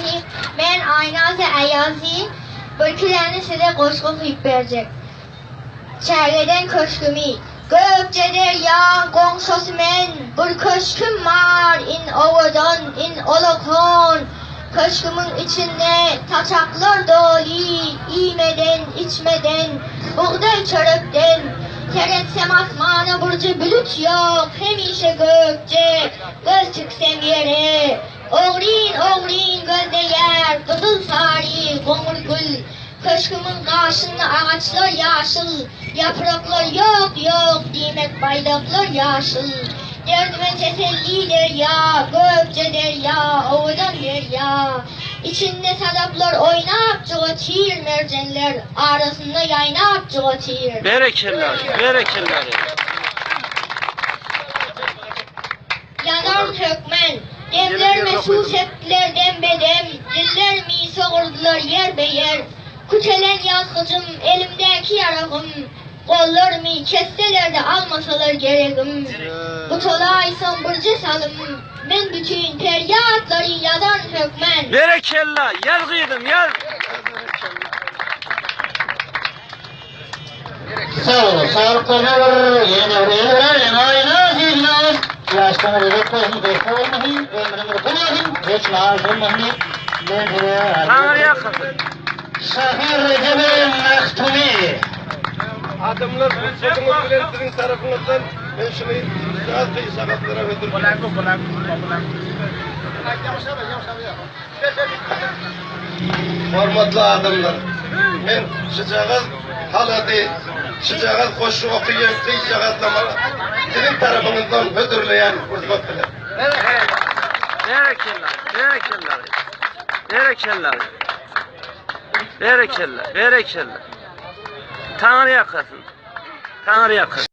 Rahim. Men Aýnazy Aýazy. Birki däne size goşgy okyp berjek. Çägeden köşgümi. Gökje derýaň goňşasy men, Bir köşgüm bar, in owadan, in olakan. Köşgümiň içinde saçaklar doly, Iýmeden, içmeden, bugdaý çörekden. Seretsem asmana burjy bülüt ýok, Hemişe gökje, göz tiksem ýere. Ogryn-ogryn gözleýär gyzyl-sary, goňur gül. Köşgümiň gaşynda agaçlar ýaşyl, Ýapraklar ýok, ýok, diýmek baýdaklar ýaşyl. Derdime teselli derýa, gökje derýa, owadan derýa. Içinde sadaplar oýnap jygatyr, Merjenler arasynda ýaýnap jygatyr. Berekella, berekella. Ýazaryn hökman. Demlerme suw sepdiler dembe-dem, Dillerimi sogurdylar ýerbe-ýer. Kütelen ýazgyjym, elimdäki ýaragym, Gollarymy kesseler-de almasalar geregim. Gutulaýsam birje salym, men bütin perýatlary ýazaryn hökman. Berekella, ýaz gyzym, ýaz! Sag boluň, saglyklaryna bir ýene bir el uraýyň, aýna diýilmez. Ýaşlaryňyz uzak bolsun, gysga bolmasyn, ömrüňiz gul bolsun, hiç maýyş bolmasyn diýip, men size Taňry ýalkasyn. Şahyr Rejebi Magtymy. Adamlar rugsadyňyz bilen siziň tarapyňyzdan men şuny biraz gyşagatlara hödürleýän. Hormatly adamlar, men şujagaz halady, şujagaz goşgy okaýan gyzjagazlama siziň tarapyňyzdan hödürleýän rugsat bilen. Berekella, berekella. Berekella. Berekella, berekella. Taňry ýalkasyn. Taňry ýalkasyn.